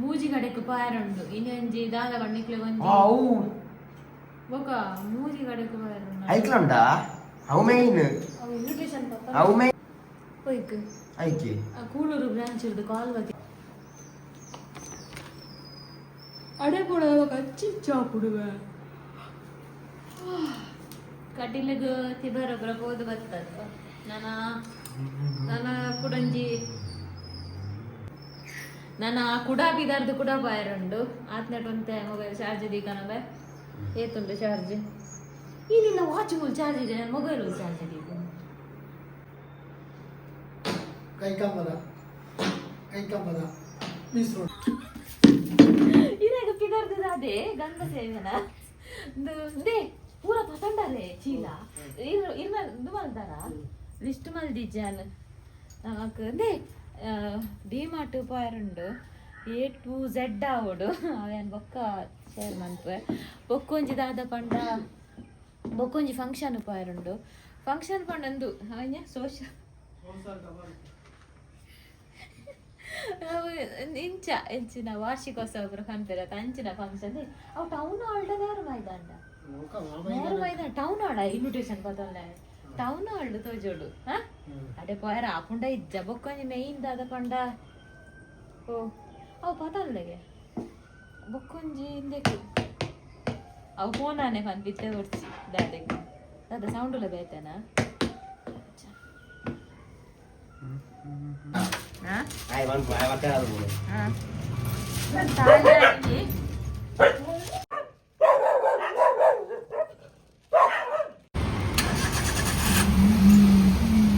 ಮೂಜಿ ಕಡೆಕ್ ಪಾಯರುಂಡು ಇನ್ನೊಂಜಿ ದಾದ ಬಣ್ಣಿಕ್ಲೆ ಒಂಜಿ. ಅವು. ಬೊಕ ಮೂಜಿ ಕಡೆಕ್ ಪಾಯರುಂಡು. ಐಕ್ಲುಂಡಾ ಅವು ಮೈನ್. ಅವು ಇನ್ವಿಟೇಷನ್ ಪತ್ತ. ಅವು ಮೈನ್. ಪೋಯ್ಕ್. ಐಕಿ. ಆ ಕೂಳೂರು ಬ್ರಾಂಚ್ ಇರ್ದು ಕಾಲ್ ಬತ್ತಿ ಅಡೆ ಪೋಡ ಕಚ್ಚಿ ಚಾಪುಡುವೆ ಕಟೀಲಿಗ್ ತಿಬರೊಬ್ಬರ ಪೋದು ಬರ್ತದ. ನನ್ನ ನನ್ನ ಕುಡಂಜಿ ನನ್ನ ಕುಡ ಬಿದಾರ್ದು ಕುಡ ಬಾಯರುಂಡು ಆತ್ನೆಟ್ ಒಂತೆ ಮೊಬೈಲ್ ಚಾರ್ಜ್ ದೀಕನಬೆ ಏತುಂಡು ಚಾರ್ಜ್ ಈ ನಿನ್ನ ವಾಚ್ ಮೂಲ ಚಾರ್ಜ್ ಇದೆ, ಮೊಬೈಲ್ ಚಾರ್ಜ್ ದೀಕ. ಕೈಕಂಬದ ಕೈಕಂಬದ ಮೀಸ್ ರೋಡ್. ಇದಾಗ ಪಿದರ್ದು ಅದೇ ಗಂಧ ಸೇವನ they ಪೂರ ಪಸಂಡರೆ ಚೀಲ ಇರ್ ಇರ್ನ ಇದು ಮಲ್ದಾರ ಲಿಸ್ಟ್ ಮಲ್ದಿಜ್ಜಾನ್ ನಮಕ್ they D mart ಪೋಯರುಂಡು ಎ ಟು ಝೆಡ್ ಆವೊಡು ಅವೇನ್ ಬೊಕ್ಕ ಶೇರ್ ಮನ್ಪೆ. ಬೊಕ್ಕೊಂಜಿ ದಾದ ಪಂಡ ಬೊಕ್ಕೊಂಜಿ ಫಂಕ್ಷನ್ ಪೋಯರುಂಡು. ಫಂಕ್ಷನ್ ಪಂಡಂದು ಅವನ್ಯ ಸೋಷಲ್ ಅವು ಇಂಚ ಇಂಚಿನ ವಾರ್ಷಿಕೋತ್ಸವ ಪೂರ ಪನ್ಪೆರ್ ಅಂಚಿನ ಫಂಕ್ಷನ್. ಅವು ಟೌನ್ ಹಾಲ್ಡ ನೇರು ಮೈದಾನ, ನೇರು ಮೈದಾನ ಟೌನ್ ಹಾಲ್ ಇನ್ವಿಟೇಷನ್ ಪತೊನ್ಲೆ ಟೌನ್ ಹಾಲ್ ತೋಜೋಡು. ಹಾ, ಅಡೆ ಪೋಯರ ಆಪುಂಡ ಇಜ್ಜ. ಬೊಕ್ಕೊಂಜಿ ಮೇಯ್ನ್ ದಾದ ಪಂಡ ಓ ಅವು ಪತೊನ್ಲೆಗೆ ಬೊಕ್ಕೊಂಜಿ ಇಂದೆಕ್ ಅವು ಫೋನಾನೆ ಪನ್ಪಿತ್ತೆ ಒಡ್ಚಿ ದಾದೆಗ್ ದಾದ ಸೌಂಡುಲ ಬೇತನಾ? ಹಾ. ಆಯ್ ಒನ್ ಆಯ್ ವರ್ಕ ಅದು. ಹಾ.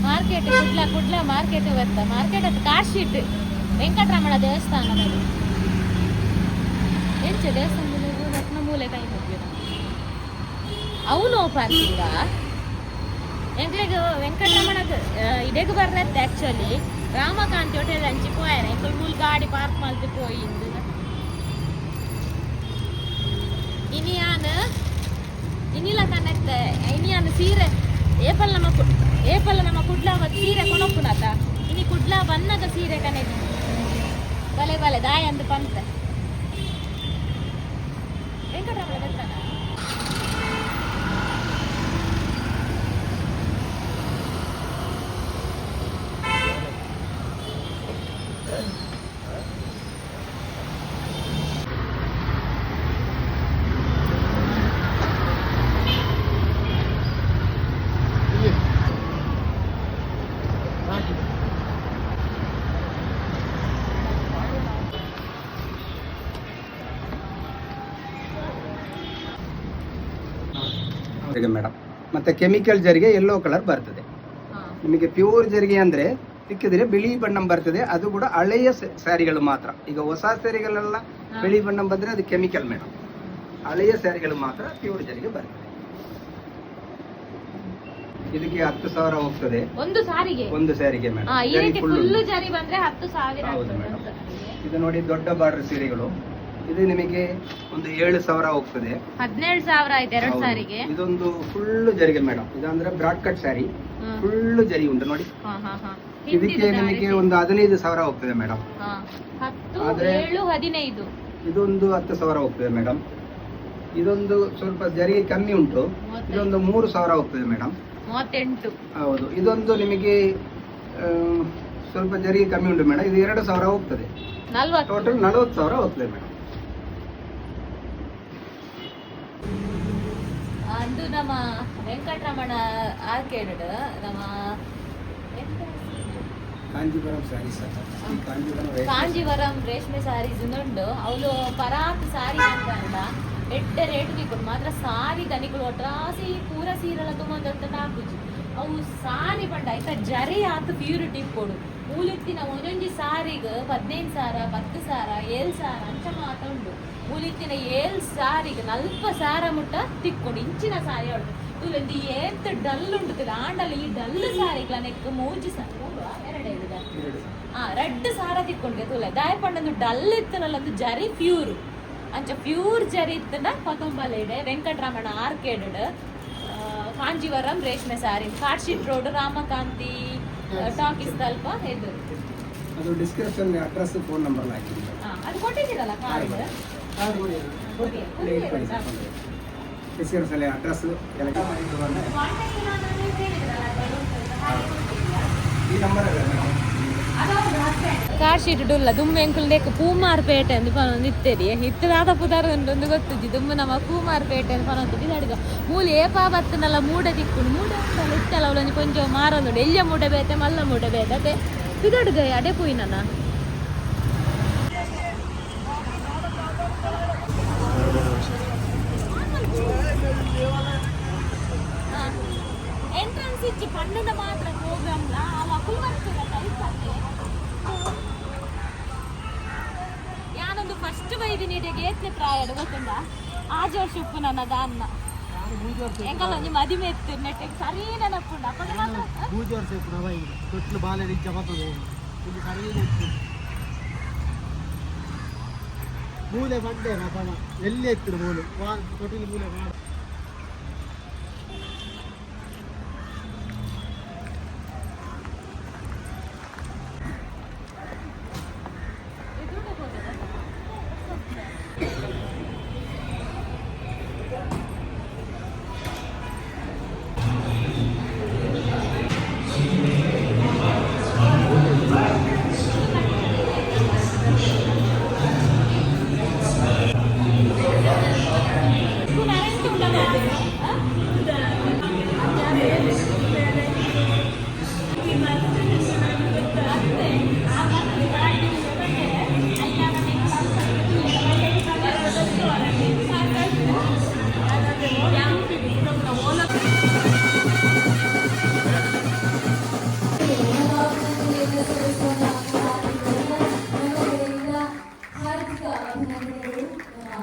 ಮಾರ್ಕೆಟ್ ಕುಡ್ಲ, ಕುಡ್ಲ ಮಾರ್ಕೆಟ್ ಬರ್ತ. ಮಾರ್ಕೆಟ್ ಅದು ಕಾರ್ ಶೀಟ್ ವೆಂಕಟರಮಣ ದೇವಸ್ಥಾನದಲ್ಲಿ ಎಂಚ ದೇವಸ್ಥಾನದಲ್ಲಿ ರತ್ನ ಮೂಲೆ ಕೈ ಹೋಗ್ಲಿಲ್ಲ. ಅವನು ಪಾರ್ಕಿಂಗ ಎಂಕ್ಲೆಗ್ ವೆಂಕಟರಮಣ ಇಡೆಗ್ ಬರ್ರತ್ತೆ. ಆಕ್ಚುಲಿ ರಾಮಕಾಂತಿ ಹೋಟೆಲ್ ಅಂಚಿ ಪೋಯರ ಎಂಕುಲ್ ಮೂಲ್ ಗಾಡಿ ಪಾರ್ಕ್ ಮಲ್ತ್ ಪೋಯಿಂದು. ಇನಿಯಾನ್ ಇನಿಲ ಕನೆತ್ತೆ ಇನಿಯಾನ್ ಸೀರೆ ಏಪಲ್ ನಮ್ಮ ಏಪಲ್ ನಮ್ಮ ಕುಡ್ಲ ಬತ್ ಸೀರೆ ಕೊನೊಪ್ಪುನತ. ಇನಿ ಕುಡ್ಲ ಬನ್ನಗ ಸೀರೆ ಕನೆತ್ತಿ. ಬಲೆ ಬಲೆ ದಾಯ ಅಂದ್ ಪಂತೆ. ವೆಂಕಟರಮಣ ದೇವಸ್ಥಾನ. ಮೇಡಮ್, ಮತ್ತೆ ಕೆಮಿಕಲ್ ಜರಿಗೆ ಯೆಲ್ಲೋ ಕಲರ್ ಬರ್ತದೆ. ನಿಮಗೆ ಪ್ಯೂರ್ ಜರಿಗೆ ಅಂದ್ರೆ ತಿಕ್ಕಿದ್ರೆ ಬಿಳಿ ಬಣ್ಣ ಬರ್ತದೆ. ಅದು ಕೂಡ ಹಳೆಯ ಸ್ಯಾರಿಗಳು ಮಾತ್ರ. ಈಗ ಹೊಸ ಸ್ಯಾರಿಗಳೆಲ್ಲ ಬಿಳಿ ಬಣ್ಣ ಬಂದ್ರೆ ಅದು ಕೆಮಿಕಲ್ ಮೇಡಮ್. ಹಳೆಯ ಸ್ಯಾರಿಗಳು ಮಾತ್ರ ಪ್ಯೂರ್ ಜರಿಗೆ ಬರ್ತದೆ. ಇದಕ್ಕೆ 10,000 ಹೋಗ್ತದೆ. ಒಂದು ಸಾರಿಗೆ? ಒಂದು ಸ್ಯಾರಿಗೆ ಮೇಡಮ್. ಈ ರೀತಿ ಫುಲ್ ಜರಿ ಬಂದ್ರೆ 10,000 ಹೌದು ಆಗ್ತದೆ ಮೇಡಮ್. ಒಂದು ಸಾರಿಗೆ. ಇದು ನೋಡಿ, ದೊಡ್ಡ ಬಾರ್ಡರ್ ಸೀರೆಗಳು. ಇದು ನಿಮಗೆ ಒಂದು 7,000 ಹೋಗ್ತದೆ. 17,000 ಆಯ್ತು ಎರಡು ಹೌದು. ಸಾರಿಗೆ. ಇದೊಂದು ಫುಲ್ ಜರಿಗೆ ಮೇಡಮ್. ಇದಂದ್ರೆ ಬ್ರಾಡ್ ಕಟ್ ಸ್ಯಾರಿ. ಫುಲ್ ಜರಿ ಉಂಟು ನೋಡಿ. ಹಾ ಹಾ ಹಾ ಇದಕ್ಕೆ ಹಿಂದಿನ ನಿಮಗೆ ರೀತಿ. ಒಂದು 15,000 ಹೋಗ್ತದೆ ಮೇಡಮ್. 10 ಆದ್ರೆ- 7 15. ಇದೊಂದು 10,000 ಹೋಗ್ತದೆ ಮೇಡಮ್. ಇದೊಂದು ಸ್ವಲ್ಪ ಜರಿಗೆ ಕಮ್ಮಿ ಉಂಟು. 35. ಇದೊಂದು 3,000 ಹೋಗ್ತದೆ ಮೇಡಮ್. 38. ಹೌದು. ಇದೊಂದು ನಿಮಗೆ ಸ್ವಲ್ಪ ಜರಿಗೆ ಕಮ್ಮಿ ಉಂಟು ಮೇಡಮ್. ಇದು 2,000 ಹೋಗ್ತದೆ. 40. ಟೋಟಲ್ 40,000 ಹೋಗ್ತದೆ ಮೇಡಮ್. ಅಂದು ನಮ್ಮ ವೆಂಕಟರಮಣ ಆರ್ಕೇಡ್ ನಮ್ಮ ಎಂತ ಹೆಸ್ರು? ಕಾಂಜೀವರಂ ಸ್ಯಾರಿ ಸರ್. ಕಾಂಜೀವರಂ. ಕಾಂಜೀವರಂ ರೇಷ್ಮೆ ಸಾರೀಸ್ ಉಂಡು. ಅವಳು ಪರಾತ್ ಸಾರಿ ಅಂತ ಅಲ್ಲ, ಎಡ್ಡೆ ರೇಟ್ ತಿಕ್ಕೊಂಡು ಮಾತ್ರ ಸಾರಿ ದನಿಗಳು ಒಟ್ರಾಸಿ ಪೂರ ಸೀರೆಲ್ಲ ತುಂಬಂತ ನಾಕುಜಿ. ಅವು ಸಾರಿ ಪಂಡ ಆಯ್ತಾ ಜರಿ ಆತು ಪ್ಯೂರಿಟಿ ಇಪ್ಪೊಡು. ಮೂಲಿತ್ತಿನ ಒಂದೊಂಜಿ ಸಾರಿಗ್ 15,000, 10,000, 7,000 ಅಂಚ ಮಾತ ಉಂಡು. ಮೂಲಿತ್ತಿನ ಏಳ್ ಸಾರಿಗೆ ನಲ್ಪ ಸಾರ ಮುಟ್ಟ ತಿಕ್ಕೊಂಡು ಇಂಚಿನ ಸಾರಿ ಉಂಟು. ತುಲೊಂದು ಏತ್ ಡಲ್ ಉಂಟು ತುಲೆ. ಆಂಡಲ ಈ ಡಲ್ ಸಾರಿಗ್ಲ ನೆಕ್ ಮೂಜಿ ಸಾರಿ ಎರಡು ಐದು ರಡ್ಡ್ ಸಾರ ತಿಕ್ಕೊಂಡ್ಗೆ ತೂಲೆ. ದಾಯ ಪಂಡೊಂದು ಡಲ್ ಇತ್ತನಲ್ಲ, ಒಂದು ಜರಿ ಪ್ಯೂರ್ ಅಂಚ ಪ್ಯೂರ್ ಜರಿ ಇತ್ತನ ಪತೊಂಬಲ ಇಡೆ ವೆಂಕಟರಮಣ ಆರ್ಕೇಡ್. ಕಾಂಜೀವರಂ ರೇಷ್ಮೆ ಸಾರಿ, ಕಾರ್ಶೀಟ್ ರೋಡ್, ರಾಮಕಾಂತಿ ಟಾಕೀಸ್ ತಲ್ಪ ಇದು. ಅದು ಡಿಸ್ಕ್ರಿಪ್ಷನ್ ಅಡ್ರೆಸ್, ಫೋನ್ ನಂಬರ್ ಹಾಕಿದ್ದೀನಿ. ಅದು ಕೊಟ್ಟಿದ್ದೀರಲ್ಲ ಕಾರ್ಡ್? ಡಿಸ್ಕ್ರಿಪ್ಷನ್ ಅಡ್ರೆಸ್ ಎಲ್ಲ. ಈ ನಂಬರ್ ಅಲ್ಲ ಮೇಡಮ್. ಕಾರ್ ಶೀಟ್ ಡುಲ್ಲ ದುಮ್ಮೆ ಎಂಕುಲ್ ನೆಕ್ ಪೂಮಾರ್ ಪೇಟೆ ಅಂದ್ ಪನೊಂದು ಇತ್ತೆರಿ. ಇತ್ತದಾದ ಪುದರ್ ಉಂಡು ಗೊತ್ತುಜ್ಜಿ. ದುಮ್ಮು ನಮ್ಮ ಪೂಮಾರ್ ಪೇಟೆ ಅಂದ್ ಪನೊಂದು ಅಡಿಗ ಮೂಲು ಏಪಾ ಬತ್ತನಲ್ಲ ಮೂಡೆ ತಿಕ್ಕುಂಡು. ಮೂಡೆ ಉಂಡಲ್ಲ ಇತ್ತಲ್ಲ, ಅವಳೊಂಜಿ ಕೊಂಚ ಮಾರೊಂದುಂಡು. ಎಲ್ಯ ಮೂಡೆ ಬೇತೆ, ಮಲ್ಲ ಮೂಡೆ ಬೇತೆ. ಅದೇ ಬಿದಡುಗ ಅಡೆ ಪೂಯಿನನ. ಎಂಟ್ರೆನ್ಸ್ ಇಜ್ಜಿ ಪಂಡದ ಮಾತ್ರ ಪ್ರೋಗ್ರಾಮ್. ಅವ ಅಕುಲು ಬರ್ತೀರಲ್ಲ ಐತತ್ತೆ. ಯಾನೊಂದು ಫಸ್ಟ್ ಬೈದಿನಿ ಇಡೆಗೆ ಏತ್ನೆ ಪ್ರಾಯಡು ಗೊತ್ತುಂಡ? ಆಜಿ ವರ್ಷ ಉಪ್ಪು ನನ್ನ ದಾನ್ನ. ಎಂಕಲ್ಲ ಒಂಜಿ ಮದಿಮೆ ಇತ್ತು ನೆಟ್ಟೆಗೆ ಸರಿ ನೆನಪುಂಡು ಅಪ್ಪಗ ಮಾತ್ರ. ಮೂಜಿ ವರ್ಷ ಇಪ್ಪು ನವ ಈಗ ತೊಟ್ಲು ಬಾಲೆ ನಿಜ ಬರ್ತದೆ. ಇದು ಸರಿ ಇತ್ತು. ಮೂಲೆ ಬಂಡೆ ನಪನ ಎಲ್ಲಿ ಎತ್ತಿರು ಮೂಲೆ ವಾ ತೊಟ್ಟಿಲು ಮೂಲೆ ಮಾಡು.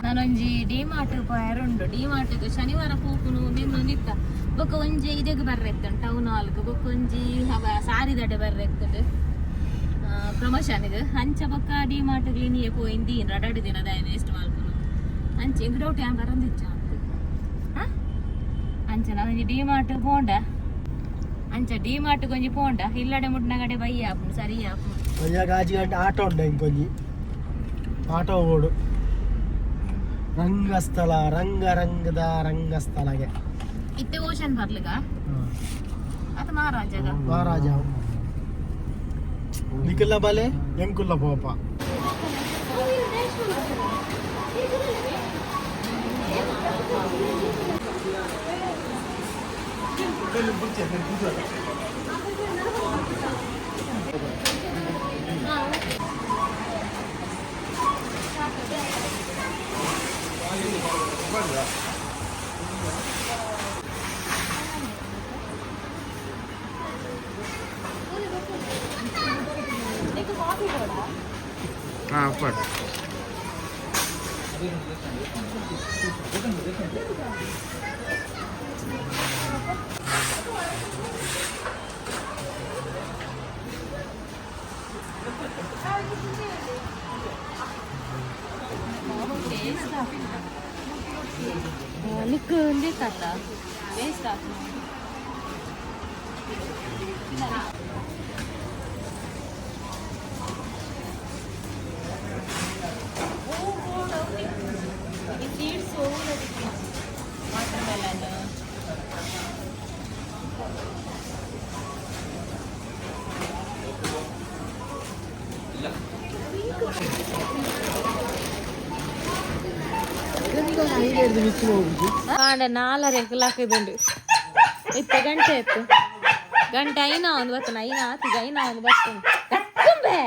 ನಾನೊಂಜಿ ಡಿ ಮಾರ್ಟ್ ಪೋಯರುಂಡು. ಡಿ ಮಾರ್ಟ್ ಶನಿವಾರ ಪೋಪುನು ನಿತ್ತ. ಬೊಕ್ಕ ಒಂಜಿ ಇದಕ್ಕೆ ಬರ್ರೆತ್ತುಂಡು ಟೌನ್ ಹಾಲ್ಗ್. ಬೊಕ್ಕ ಒಂಜಿ ಅವ ಸಾರಿದಡೆ ಬರ್ರೆತ್ತುಂಡು ಪ್ರಮೋಷನ್ಗೆ. ಅಂಚ ಬೊಕ್ಕ ಡಿ ಮಾರ್ಟ್ ಕ್ಲೀನಿಯೇ ಪೋಯಿಂದಿ ರಡಡು ದಿನ ದಾಯ ವೇಸ್ಟ್ ಮಲ್ಪುನು. ಅಂಚ ಎಂಕ್ ಡೌಟ್ ಯಾನ್ ಬರಂದಿಜ್ಜ ಅಂತ. ಅಂಚ ನಾನೊಂಜಿ ಡಿ ಮಾರ್ಟ್ ಪೋಂಡ. ಅಂಚ ಡಿ ಮಾರ್ಟ್ ಒಂಜಿ ಪೋಂಡ ಇಲ್ಲಡೆ ಮುಟ್ನಗಡೆ ಬಯ್ಯ ಆಪುಂಡು, ಸರಿ ಆಪುಂಡು. ಬಯ್ಯಾಗ ಆಜಿ ಗಂಟೆ ಆಟೋ ಉಂಡ ಇಂಕೊಂಜಿ ಆಟೋ ಓಡು ರಂಗಸ್ಥಳ ರಂಗ ರಂಗದ ರಂಗಸ್ಥಳಗೆ. ಇತ್ತೆ ಓಷನ್ ಬರ್ಲಿಗ ಅತ ಮಹಾರಾಜಗ. ಮಹಾರಾಜ ನಿಖಿಲ ಬಲೆ ಎಂಕುಲ್ಲ ಪೋಪ. ಕಾಫಿ ಕೊಡ. ಹಾಂ, ಕೊಡು. ನಿಕ್ ಒಂದೇ ಕತ್ತ ವೇಸ್ಟ್ ಆಗ್ತದೆ. ಈ ಸೀಡ್ಸ್ ವಾಟರ್ ಮೆಲನ್. ಕಾಂಡೆ ನಾಲ್ಕರೆ ಲಾಕಿದುಂಡು. ಇತ್ತೆ ಗಂಟೆ ಇತ್ತು ಗಂಟೆ ಐನಾ ಒಂದು ಬರ್ತನೆ. ಐನಾ ಆತಿಗೆ ಐನಾ ಒಂದು ಬರ್ತನೆ. ಕತ್ತುಂಬೆ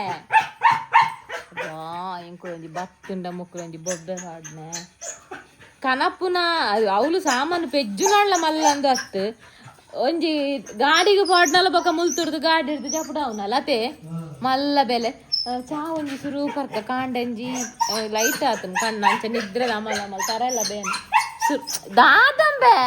ಬಾ ಎಂಕುಲೊಂಜಿ ಬತ್ತುಂಡ ಮುಕ್ಕುಲೊಂಜಿ ಬೊಬ್ಬೆ ಪಾಡ್ನೆ ಕನಪುನ. ಅದು ಅವಳು ಸಾಮಾನು ಪೆಜ್ಜುನಾಳ್ಲ ಮಲ್ಲಂದು ಅತ್ತು. ಒಂಜಿ ಗಾಡಿಗೆ ಪಾಡ್ನಲ ಬೊಕ ಮುಲ್ತುರ್ದು ಗಾಡಿ ಹಿಡ್ದು ಜಪುಡ ಅವನಲ್ಲ ಅತೆ ಮಲ್ಲ ಬೆಲೆ. ಚಾ ಒಂಜಿ ಸುರು ಪರ್ಕ ಕಾಂಡಂಜಿ ಲೈಟ್ ಆತನ ಕಣ್ಣ. ಅಂಚ ನಿದ್ರೆ ಅಮಲ್ ಅಮಲ್ ತರ ಎಲ್ಲ ಬೇನೆ ದಾದಂಬೆ.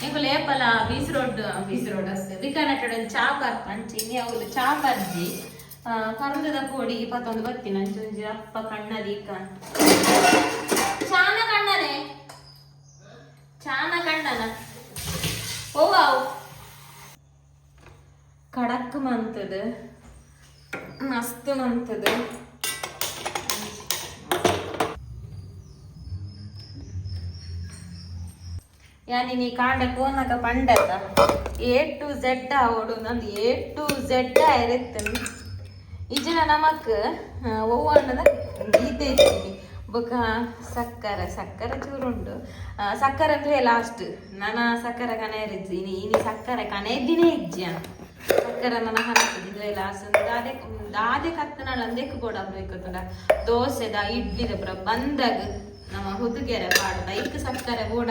ಎಂಕುಲು ಏಪಲ ಬೀಸ್ ರೋಡ್, ಬೀಸ್ ರೋಡ್ ಅಷ್ಟೇ ಬಿಕಾನಟ್ಟಡ ಚಾ ಪರ್ಪ. ಅಂಚೆ ಇನಿ ಅವಳು ಚಾ ಪರ್ಜಿ ಕರಂದದ ಪೋಡಿ 21 ಬತ್ತಿನ. ಅಂಚೆ ಒಂಜಿ ಅಪ್ಪ ಕಣ್ಣ ದೀಕ ಚಾನ ಕಣ್ಣನೆ. ಕಡಕ್ ಮಂತದ ಮಸ್ತ್ ಮಂತದ. ಯಾನಿ ನೀ ಕಾಂಡೆ ಕೋನಕ ಪಂಡತ ಎ ಟು ಝೆಡ್ ಆವಡು, ನಂದು ಎ ಟು ಝೆಡ್ ಆಯಿರತ್ತನ್. ಇಜನ ನಮಕ್ ಒವ್ವಂಡದ ಈತೆ ಇತ್ತೀನಿ. ಬೊಕ ಸಕ್ಕರೆ, ಸಕ್ಕರೆ ಚೂರು ಉಂಡು. ಸಕ್ಕರೆ ಅಂದ್ರೆ ಲಾಸ್ಟ್ ನನ್ನ ಸಕ್ಕರೆ ಕನೆ ಇರಿಜ್ಜಿ. ಇನಿ ಇನಿ ಸಕ್ಕರೆ ಕನೆ ಇದ್ದಿನೇ ಇಜ್ಜಿ. ಸಕ್ಕರೆ ನನ್ನ ಹನಕುದು ಲಾಸ್ಟ್. ದಾದೆ ದಾದೆ ಕತ್ತನಾಳ ಅಂದೆಕ್ ಬೋಡ ಬೇಕು. ದೋಸೆದ ಇಡ್ಲಿದ ಪುರ ಬಂದಾಗ ನಮ್ಮ ಹುದುಗೆರೆ ಪಾಡ್ದ ಇಕ್ ಸಕ್ಕರೆ ಬೋಡ.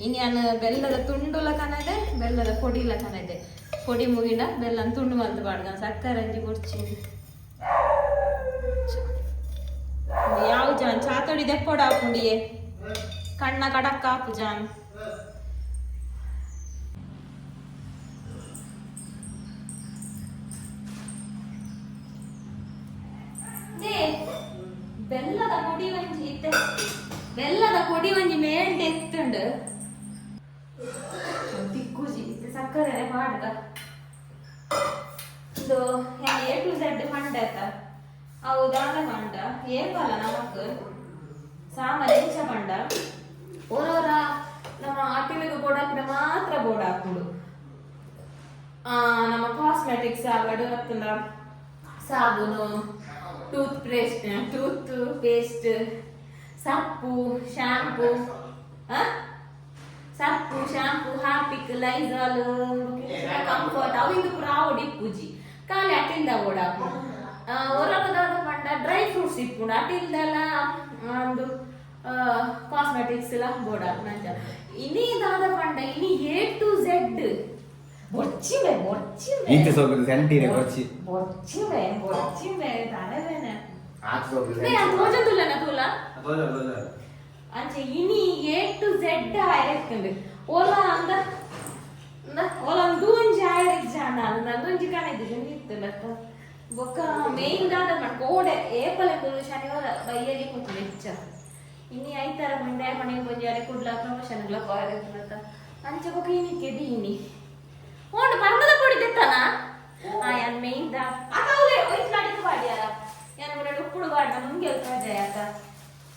ಇನಿ ಅನ್ನ ಬೆಲ್ಲದ ತುಂಡುಲ ಕನದೆ, ಬೆಲ್ಲದ ಪೊಡಿಲ ಕನದೆ. ಪೊಡಿ ಮುಗಿನ ಬೆಲ್ಲ ತುಂಡು ಮಲ್ತು ಪಾಡ್ದ ಸಕ್ಕರೆ ಅಂಜಿ ಕೊಡ್ಚಿ. ಯಾವ ಜಾನ್ ಚಾತೋಡಿ ದೆಪ್ಪೋಡ ಹಾಕೊಂಡಿಯೇ ಕಣ್ಣ ಕಡಕ್ಕ ಹಾಪು ಜಾನ್. They, ಬೆಲ್ಲದ ಪೊಡಿ ಒಂಜಿ ಇತ್ತೆ, ಬೆಲ್ಲದ ಪೊಡಿ ಒಂಜಿ ಮೇಲ್ಡೆ ಎತ್ತುಂಡು ತಿಕ್ಕುಜಿ. ಇತ್ತೆ ಸಕ್ಕರೆ ಪಾಡ್ದ. ಇದು ಎ ಟು ಝೆಡ್ ಪಂಡತ ಅವು ದಾದ ಪಂಡ ಏಪಲ ನಮಕ್ ಸಾಮಾನ್ಯ ಎಂಚ ಪಂಡ ಓರೋರ ನಮ್ಮ ಅಟಿಲಿಗೆ ಬೋಡಾಕಿನ ಮಾತ್ರ ಬೋರ್ಡ್ ಹಾಕುಡು. ನಮ್ಮ ಕಾಸ್ಮೆಟಿಕ್ಸ್ ಆವಡು ಅತ್ತಂಡ ಸಾಬೂನು, ಟೂತ್ ಪೇಸ್ಟ್, ಟೂತ್ ಪೇಸ್ಟ್, ಸಪ್ಪು, ಶಾಂಪೂ, ಸಪ್ಪು, ಶಾಂಪೂ, ಹಾರ್ಪಿಕ್, ಲೈಜಾಲ್, ಕಂಫರ್ಟ್ ಅವು ಇದು ಪೂರ ಆವಡು ಇಪ್ಪುಜಿ. ಖಾಲಿ ಅಟಿಲ್ದ ಓಡಾಪು ಹೊರಗದಾದ ಪಂಡ ಡ್ರೈ ಫ್ರೂಟ್ಸ್ ಇಪ್ಪುಂಡು. ಅಟಿಲ್ದೆಲ್ಲ ಒಂದು ಕಾಸ್ಮೆಟಿಕ್ಸ್ ಎಲ್ಲ ಬೋಡಾಪು ನಂಜ. ಇನಿ ದಾದ ಪಂಡ ಇನಿ ಎ ಟು ಝೆಡ್ ಬೊರ್ಚಿಮೆ ಬೊರ್ಚಿಮೆ. ಈತೆ ಸೋಕುದು ಸೆಂಟಿನೆ ಬೊರ್ಚಿ. ಬೊರ್ಚಿಮೆ ಬೊರ್ಚಿಮೆ ತಲೆಬೇನೆ. ಆತ್ ಸೋಕುದು. ನೇ ಅದು ತೋಜೊಂದುಲ್ಲನ ತೂಲ. ಅಂಚೆ ಇನಿ ಎ ಟು ಝೆಡ್ ಆಯ್ತಂಡು. ಓಲ ಅಂದ ಓಲ ಒಂಜಿ ಆಯರಿಗೆ ಜಾಣ ನಂದೊಂಜಿ ಕಾಣಿದ್ದು ಜನ ಇತ್ತು. ಬೊಕ್ಕ ಮೇನ್ ದಾದ ಪಂಡ ಕೋಡೆ ಏಪಲೆ ಕುಲು ಶನಿವಾರ ಬಯ್ಯಗೆ ಕೂತು ಮೆಚ್ಚ. ಇನಿ ಐತಾರ ಮಂಡೆ ಮನೆ ಒಂಜಿ ಅರೆ ಕುಡ್ಲ ಪ್ರಮೋಷನ್ ಗ್ಲ ಪೋಯರೆ. ಅಂಚೆ ಬೊಕ್ಕ ಇನಿ ಕೆದಿ ಇನಿ ಓಂಡು ಪರ್ಣದ ಪೊಡಿ ತೆತ್ತನ ಆ ಯಾನ್ ಮೇನ್ ದಾ ಅತಾವುಲೆ ಒಯ್ತ್ಲಾಡಿಗೆ ಬಾಡಿಯಾರ ಯಾನ್ ಮುರ ಉಪ್ಪುಡು ಬಾಡ್ನ ಮುಂಗೆ ಆತ.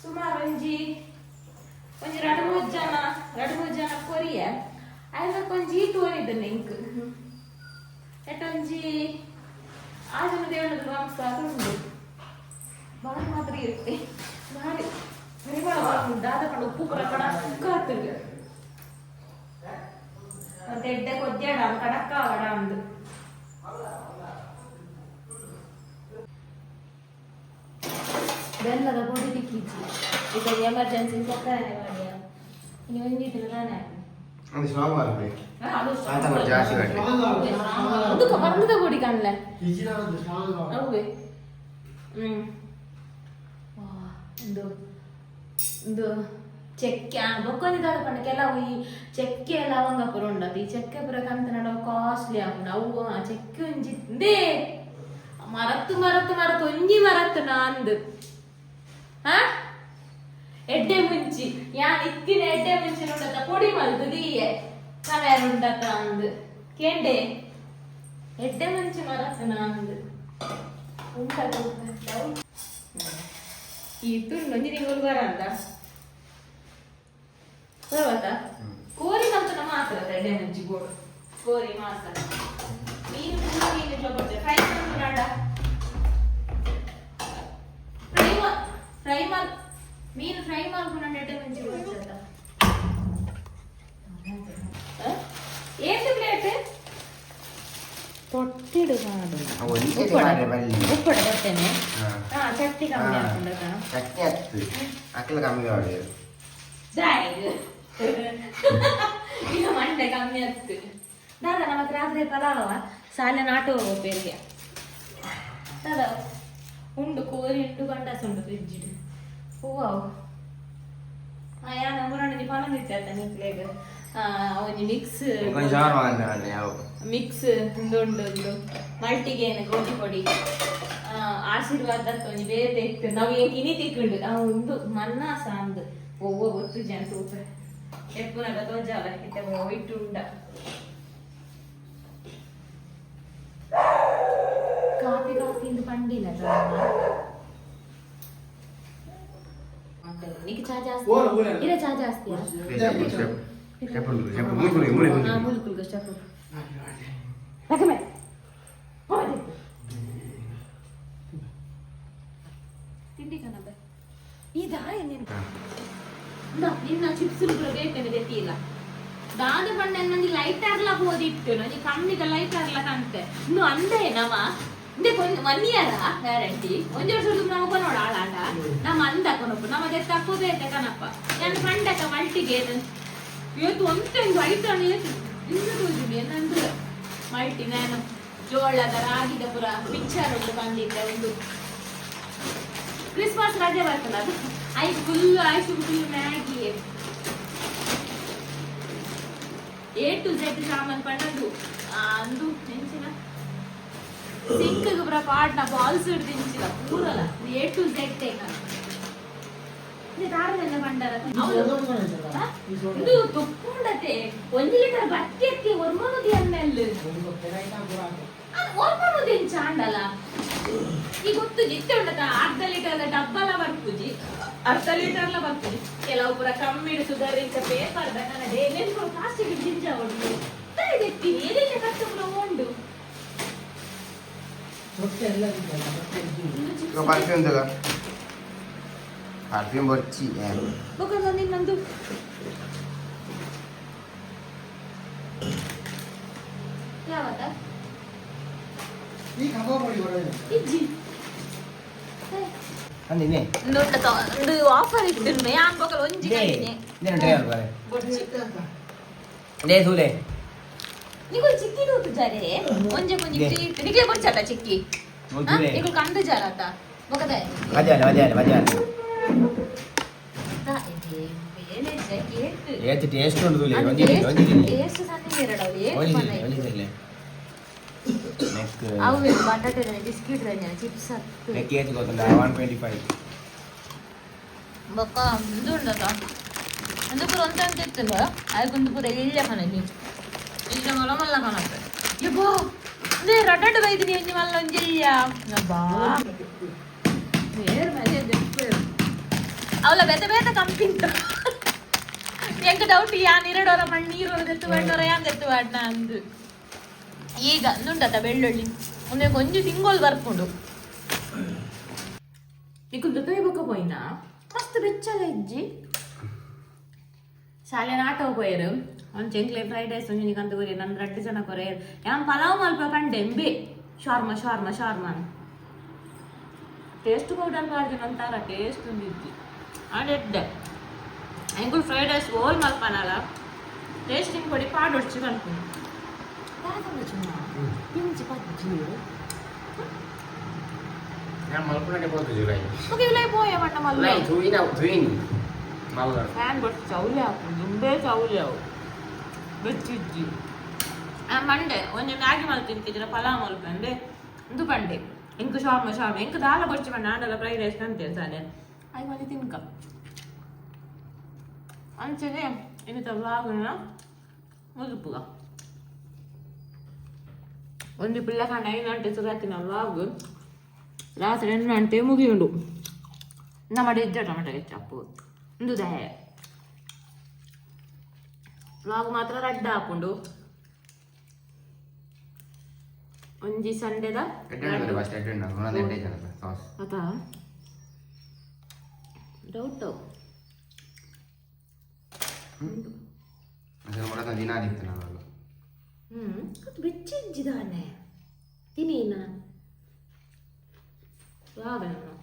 ಸುಮಾರು ಒಂಜಿ ಒಂಜಿ 2-3 ಜನ, 2-3 ಜನ ಕೊರಿಯ ಆಯ್ತು. ಒಂಜಿ ಈತು ಒರಿದನ್ನ ಇಂಕ್ ಎಟ್ಟೊಂಜಿ ಆ ಜನ ದೇವಣ್ಣದ ಮಾಂಸ ಉಂಡು. ಬಾರಿ ಮಾತ್ರ ಇರುತ್ತೆ, ಬಾರಿ ಪರಿಮಳ ಬರ್ಪುಂಡು. ದಾದ ಪಂಡ ಉಪ್ಪು ಪೂರ ಕಡಕ್ಕ ಆತುಂಡು. ಮತ್ತೆ ಎಡ್ಡೆ ಕೊದ್ಯಾಡ ಕಡಕ್ಕ ಆವಡ ಅಂದು. ಬೆಲ್ಲದ ಪೊಡಿ ತಿಕ್ಕಿಜ್ಜಿ. ಈಗ ಎಮರ್ಜೆನ್ಸಿ ಸಕ್ಕರೆ ಮಾಡಿ ಇನ್ನು ಒಂಜಿದ್ರು ನಾನೇ. ಅದು ಸ್ಟ್ರಾಂಗ್ ಆಗ್ಬೇಕು. ಆತ ಮಾಡಿ ಜಾಸ್ತಿ ಮಾಡಿ. ಅದಕ್ಕೆ ಬಂದದ ಪೊಡಿ ಕಾಣ್ಲೆ. ಇಜ್ಜಿನ ಒಂದು ಸ್ಟ್ರಾಂಗ್. ಅವೇ ವಾ, ಒಂದು ಒಂದು ಚಕ್ಕೆ ಬೊಕ್ಕೊಂದಿ ದಾದ ಪಂಡ ಕೆಲವು ಈ ಚಕ್ಕೆ ಲವಂಗ ಪೂರ ಉಂಡದು. ಈ ಚಕ್ಕೆ ಪೂರ ಕಂತನಡ ಕಾಸ್ಟ್ಲಿ ಆಪುಂಡು ಅವು. ಆ ಚಕ್ಕೆ ಒಂಜಿ ಇಂದೇ ಮರತ್ತು ಮರತ್ತು ಮರತ್ತು ಒಂಜಿ ಮರತ್ತು ನಾಂದು. ಹಾ, ಎಡ್ಡೆ ಮುಂಚಿ ಯಾನ್ ಇತ್ತಿನ ಎಡ್ಡೆ ಮುಂಚಿ ಉಂಡತ ಪೊಡಿ ಮಲ್ತು ದೀಯೆ ಕಮೇರ್ ಉಂಡತ ಅಂದು ಕೇಂಡೆ. ಎಡ್ಡೆ ಮುಂಚಿ ಮರತ್ತು ನಾಂದು ಉಂಟದ. ಈ ತುಂಡು ಒಂಜಿ ತಿಂಗಳು ಬರಂದ ಬರವತ್ತ. ಕೋರಿ ಮಲ್ತನ ಮಾತ್ರ ಎಡ್ಡೆ ಮುಂಚಿ ಗೋಡು ಕೋರಿ ಮಾತ್ರ. ಮೀನು ಪೂರ ಮೀನು ಜೊತೆ ಫ್ರೈ ಮಾಡ್ಕೊಂಡ ಫ್ರೈ ಫ್ರೈ ಮಾಲ್ ಮೀನು ಫ್ರೈ ಮಾಡ್ಕೊಂಡು ಎಡ್ಡೆ ಮುಂಚಿ ಕೊಡ್ತದ. ಏತು ಪ್ಲೇಟ್ ತೊಟ್ಟಿಡು ಮಾಡು. ಒಂದೇ ಮಾರ್ರೆ ಬಲ್ಲಿ. ಉಪ್ಪಡ ಬರ್ತೇನೆ. ಹಾ. ಹಾ, ಚಟ್ನಿ ಕಮ್ಮಿ ಹಾ. ಹಾಕೊಂಡದ. ಚಟ್ನಿ ಹತ್ತು ಅಕ್ಕಲ ಕಮ್ಮಿ ಮಾಡಿ. ದಾಯ್ ಈಗ ಮಂಡೆ ಕಮ್ಮಿ ಆಗ್ತದೆ. ದಾದಾ ನಮಕ್ ರಾತ್ರಿ ಪಲಾವ ಸಾಲೆ ನಾಟು ಹೋಗ್ಬೇರಿಗೆ. ದಾದಾ ಉಂಡು ಕೋರಿ ಉಂಡು, ಗಂಡಸ ಉಂಡು ಫ್ರಿಜ್ ಹೂವು. ಯಾನ ಮುರಣಿ ಪನೊಂದಿತ್ತೆ ನಿಕ್ಲೆಗ್ ಒಂಜಿ ಮಿಕ್ಸ್. కొంచెం ಯಾವ ಯಾವ ಮಿಕ್ಸ್ ಉಂಡು ಉಂಡು ಉಂಡು ಮಲ್ಟಿಗೇನ್ ಗೋಧಿ ಪೊಡಿ ಆಶೀರ್ವಾದ ಒಂಜಿ ಬೇತೆ ಇತ್ತು. ನಾವು ಏನ್ ಇನಿ ತಿಕ್ಕೊಂಡು ಆ ಉಂಡು ಮನ್ನಾ ಸಾಂದ್ ಒವ್ವ ಗೊತ್ತು ಜನ ತೂಪ ಎಪ್ಪುನಗ ತೋಜಾಲ ಇತ್ತೆ ಒಯ್ಟು ಉಂಡ. ಕಂದಿಲ್ಲ. ನಿಕ್ ಚಾ ಜಾಸ್ತಿ? ಓ, ಓ. ಇರ ಚಾ ಜಾಸ್ತಿ. ಸ್ಟೆಪ್ ಸ್ಟೆಪ್ ಮೂರು ಮೂರು. ಹಾ, ಮುಲ್ಕುಲ್ಗ ಸ್ಟೆಪ್ ರಕಮೆ. ತಿಂಡಿ ಕಣಬೆ ಈ ನೀನು ನಿನ್ನ ಚಿಪ್ಸ್ ಬೇಕೇನೆ ತೆತ್ತಿಲ್ಲ. ದಾದ ಬಣ್ಣ ನಂಗೆ ಲೈಟ್ ಆಗ್ಲ ಹೋದಿತ್ತು, ನಂಗೆ ಕಣ್ಣಿಗೆ ಲೈಟ್ ಆಗ್ಲ ಕಾಣ್ತೆ. ಇನ್ನು ಅಂದೆ ನಮ ಇಂದೆ ಒನ್ ಇಯರ್ ಗ್ಯಾರಂಟಿ. ಒಂಜಿ ವರ್ಷ ನಮಗ ನೋಡ ಆಳಾಂಡ ನಮ್ಮ ಅಂದ ಕೊನಪ್ಪ ನಮ್ಮ ದೆತ್ತ ಹಾಕೋದೇ ಕನಪ್ಪ. ನಾನು ಪಂಡಕ ಮಲ್ಟಿಗೆ ಏತು ಒಂತೆಂದು ಐತಾಣ ಏತು ಇನ್ನು ತೋಜುಂಡು ಏನಂದು ಮಲ್ಟಿ. ನಾನು ಜೋಳದ ರಾಗಿದ ಪುರ ಪಿಕ್ಚರ್ ಉಂಟು ಬಂದಿದ್ದೆ. ಒಂದು ಕ್ರಿಸ್ಮಸ್ ರಜೆ ಬರ್ತದ, ಅದು I full ಆಯ್ಸು full Maggi A to Z ಸಾಮಾನ್ ಪಂಡದು ಅಂದು ನೆಂಚಿನ ಸಿಂಕ್ ಪುರ ಪಾಡ್ನ ಬಾಲ್ಸ್ ಹಿಡ್ದು ಪೂರಲ ಎ ಟು ಝೆಡ್. ಪಂಡರ ಇದು ತೊಕ್ಕೊಂಡತೆ. 1 ಲೀಟರ್ ಬಟ್ಟಿ ಎತ್ತಿ ಒರ್ಮನುದಿ ಅನ್ನೆಲ್ಲು ಒರ್ಮನುದಿ ಚಾಂಡಲ ಈ ಗೊತ್ತು ಜಿತ್ತೆ ಉಂಡತ. ಅರ್ಧ ಲೀಟರ್ ಡಬ್ಬಲ ಬರ್ಪುಜಿ, ಅರ್ಧ ಲೀಟರ್ಲ ಬರ್ಪುಜಿ. ಕೆಲವು ಪುರ ಕಮ್ಮಿಡು ಸುಗರ್ ಇಂಚ ಪೇಪರ್ ದಕನಡೆ ನೆನ್ಪು ಪ್ಲಾಸ್ಟಿಕ್ ಜಿಂಜ ಉಂಡು ಎತ್ತಿ ಏನೆಲ್ಲ ಕಟ್ಟು ಪುರ ಉಂಡು. ಪರ್ಫ್ಯೂಮ್ ತಗ, ಪರ್ಫ್ಯೂಮ್ ಬೊರ್ಚಿ. ಬೊಕ ನಿನ್ನೊಂದು ಯಾವತ್ತ? ಈ ಕಬಾಬ್ ಮಾಡಿ ಹೊರಗೆ. ಇಜ್ಜಿ. ಅಂದಿನಿ. ನೋಡ್ತ ಒಂದು ಆಫರ್ ಇತ್ತು ಯಾನ್ ಬೊಕಲ್ ಒಂಜಿ ಕೈನೆ. ಇದೇನು ಡ್ರೈವರ್ ಬರೆ. ಬೊರ್ಚಿ. ಲೇ ಸೂಲೆ. ನಿಕುಲ್ ಚಿಕ್ಕಿ ತೂತು ಜಾರೆ ಒಂಜೆ ಕೊಂಜಿ ಫ್ರೀ ಇತ್ತು. ನಿಕ್ಲೆ ಬೊರ್ಚಟ ಚಿಕ್ಕಿ. ಒಜ್ಜುಲೆ. ನಿಕುಲ್ ಕಂದು ಜಾರತ ಬೊಕದ. ಮಜಾ ಮಜಾ ಮಜಾ. ಏತ್ ಟೇಸ್ಟ್ ಉಂಟು ಸೂಲೆ. ಒಂಜಿ ಒಂಜಿ. ಟೇಸ್ಟ್ ಸಣ್ಣ ಎರಡು ಏತ್. ಒಂಜಿ. ಮಲ್ಲ. ಒಂಜಿ ನೆಕ್. ಅವು ಬಟಾಟೆ ಬಿಸ್ಕಿಟ್ ಚಿಪ್ಸ್ ಹತ್ತು. ನೆಕ್ ಏತ್ ಗೊತ್ತುಂಡ? 125. ಬೊಕ್ಕ ಇದು ಉಂಡತ ಒಂದು ಪೂರ ಒಂತ ಇತ್ತಲ್ಲ, ಅದಕ್ಕೊಂದು ಪೂರ ಇಲ್ಲ ಕಣಿ ಇಲ್ಲ ಮಲ್ಲ ಮಲ್ಲ ಕಾಣತ್ತೆ. ಯಬ್ಬಾ, ಅದೇ ರಡ್ಡಡ್ಡು ಬೈದಿನಿ ಒಂಜಿ ಮಲ್ಲ ಒಂಜಿ ಇಲ್ಲ. ಅಬ್ಬಾ, ಬೇರೆ ಮಜೆ. ಅವಳ ಬೇತೆ ಬೇತೆ ಕಂಪಿಂತ ಎಂಕ ಡೌಟ್. ಯಾನ್ ಇರಡೋರ ಮಣ್ಣು ನೀರೋರ ದೆತ್ತು ಬಾಡ್ನೋರ ಯಾನ್ ದೆತ್ತು ಬಾಡ್ನ ಅಂದು. ಈಗ ನುಂಡತ ಬೆಳ್ಳುಳ್ಳಿ ಒಂದೇ ಕೊಂಚ ತಿಂಗೋಲ್ ಬರ್ಪುಂಡು. ನಿಕುಲ್ ದುತೈ ಬೊಕ್ಕ ಪೋಯಿನ ಮಸ್ತ್ ಬೆಚ್ಚಲ ಇಜ್ಜಿ. ಶಾಲೆ ನಾಟ ಪೋಯರು ಒಂದು ಚೆಂಗ್ಲೆ ಫ್ರೈಡ್ ರೈಸ್ ಒಂಜಿ ನಿಕಂತ ಕೊರಿ ನನ್ ರಡ್ಡು ಜನ ಕೊರೆ. ಯಾನ್ ಪಲಾವ್ ಮಲ್ಪ ಪಂಡೆ ಎಂಬೆ ಶಾರ್ಮ ಶಾರ್ಮ ಶಾರ್ಮ ಟೇಸ್ಟ್ ಪೌಡರ್ ಪಾಡ್ದಿನ ಅಂತಾರ ಟೇಸ್ಟ್ ಉಂದಿಜ್ಜಿ. ಆಂಡ ಎಡ್ಡೆ ಎಂಕುಲು ಫ್ರೈಡ್ ರೈಸ್ ಓಲ್ ಮಲ್ಪನಲ ಟೇಸ್ಟಿಂಗ್ ಪೊಡಿ ಪಾಡೊಡ್ಚಿ ಪನ್ಪುನಿ. ಪಿಂಚಿ ಪಜ್ಜಿ. ನಾನು ಮಲ್ಪುನಡೆ ಪೋತು ಜುಲೈ. ಓಕೆ, ಇಲ್ಲ ಪೋಯ ಬಣ್ಣ ಮಲ್ಲ. ತೂಯಿನ ತೂಯಿನಿ ಮಲ್ಲ. ಫ್ಯಾನ್ ಬಟ್ ಚೌಲಿ ಹಾಕು ದುಂಬೇ ಚೌಲಿ ಅವು ಬೆಚ್ಚಿಜ್ಜಿ. ಆ ಮಂಡೆ ಒಂಜಿ ಮ್ಯಾಗಿ ಮಲ್ ತಿಂತಿದ್ರ ಪಲಾವ್ ಮಲ್ಪಂಡೆ ಇಂದು ಪಂಡೆ ಇಂಕ್ ಶಾರ್ಮ ಶಾರ್ಮ ಇಂಕ್ ದಾಲ ಬೊಚ್ಚಿ ಪಂಡ ಆಂಡಲ ಫ್ರೈಡ್ ರೈಸ್ ಅಂತೆ ಸಾಲೆ ಆಯ್ ಮಲ್ಲಿ ತಿನ್ಕ. ಅಂಚನೆ ಇನ್ನಿತ ವ್ಲಾಗ್ನ ಮುಗಿಪುಗ. ಒಂಜಿ ಪಿಲ್ಲ ಕಂಡ 5 ಗಂಟೆ ಸುರಾತಿನ ವ್ಲಾಗ್ ರಾತ್ರಿ 8 ಗಂಟೆ ಮುಗಿಯುಂಡು. ನಮ್ಮ ಇದ್ದ ಟೊಮೆಟೊ ಕೆಚಪ್ಪು ಇಂದು ದಹೆ ವ್ಲಾಗ್ ಮಾತ್ರ ರಡ್ಡ ಹಾಕೊಂಡು ಒಂಜಿ ಸಂಡೆದ. ಎಡ್ಡೆ ಫಸ್ಟ್ ಎಡ್ಡೆ ಒಂದೊಂದು ಎಡ್ಡೆ ಜನ ಸಾಸ್. ಅತಾ ಡೌಟ್. ಅಸಲು ಮೊದಲ ದಿನ ಆದಿತ್ತು ನಾನು. ಅದು ಬೆಚ್ಚಿಜ್ಜಿದಾನೆ ತಿನ್ನಿ ನಾನು ಯಾವ್ದು.